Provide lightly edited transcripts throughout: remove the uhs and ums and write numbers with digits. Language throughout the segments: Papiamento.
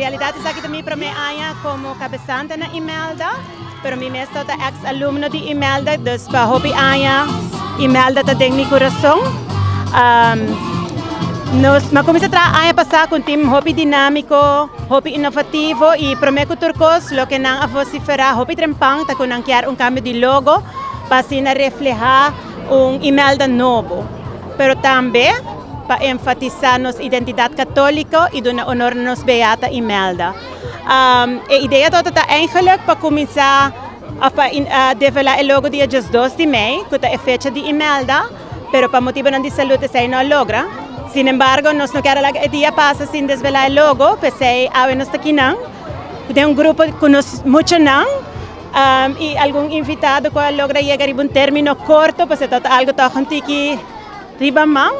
Realidad esaki ta mi prome aña como cabesante na Imelda, pero mi mes ta ex alumno di Imelda, dus pa hopi aña Imelda ta den mi corazon. Nos m'a cuminsa traha aña pasa cu un team hopi dinamico, hopi innovativo y prome cu tur cos loke nan a vocifera hopi trempan ta cu nan kier un cambio di logo pa asina refleha un Imelda nobo, pero tambe pa enfatisa nos identidad catolico y duna honor na nos Beata Imelda. E idea tabata ta eigenlijk pa cuminsa of pa devela e logo dia 12 di mei, cu ta e fecha di Imelda, pero pa motibonan di salud esey no a logra. Sin embargo, nos no kier a laga e dia pasa sin desvela e logo, p'esey awe nos ta kinan den un grupo cu nos muchanan y algun invitado cu a logra yega riba un termino corto, pasobra ta algo toch un tiki riba man.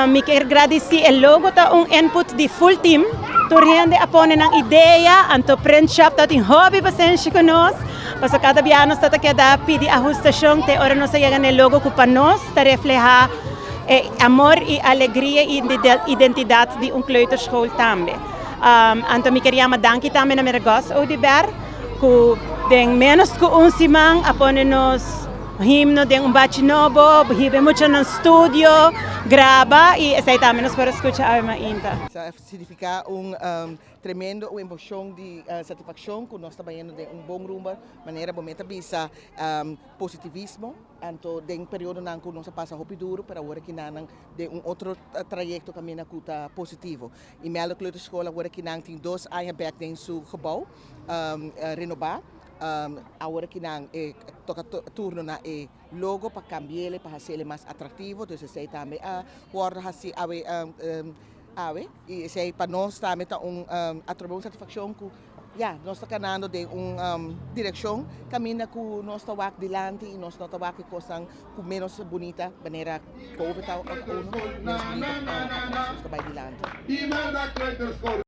Mi kier gradici, e logo ta un input di full team. Tur hende a pone nan idea, anto print shop ta tin hopi pasenshi cu nos, pasobra cada bia nos ta keda pidi ahustacion te ora nos a yega na e logo cu pa nos ta refleha e amor y alegria y identidad di un kleuterschool tambe. Anto mi kier yama danki tambe na Meneer Gus Oduber cu den menos cu un siman a pone nos himno den un bachi nobo, hiba e muchanan studio, graba y esey tambe nos por a scucha awe mainta. Sa significa un tremendo un emocion di satisfaccion cu nos ta bayendo den un bon rumbo, manera bo meta bisa positivismo, anto den periodonan cu nos a pasa hopi duro, pero awor aki nan den un otro trayecto caminda cu ta positivo. Imelda Kleuterschool awor aki nan tin 2 aña bek den su gebouw renoba. Awor aki nan e toca turno na e logo pa cambi'e pa haci'e mas atractivo, dus esey tambe a wordo haci awe y esey pa nos tambe ta un atrobe un satisfaccion cu ya nos ta canando den un direccion caminda cu nos ta wak dilanti y nos no ta wak cosnan cu menos bunita, manera COVID ta uno menos bunita, atras, nos ta bay dilanti. Imelda Kleuterschool.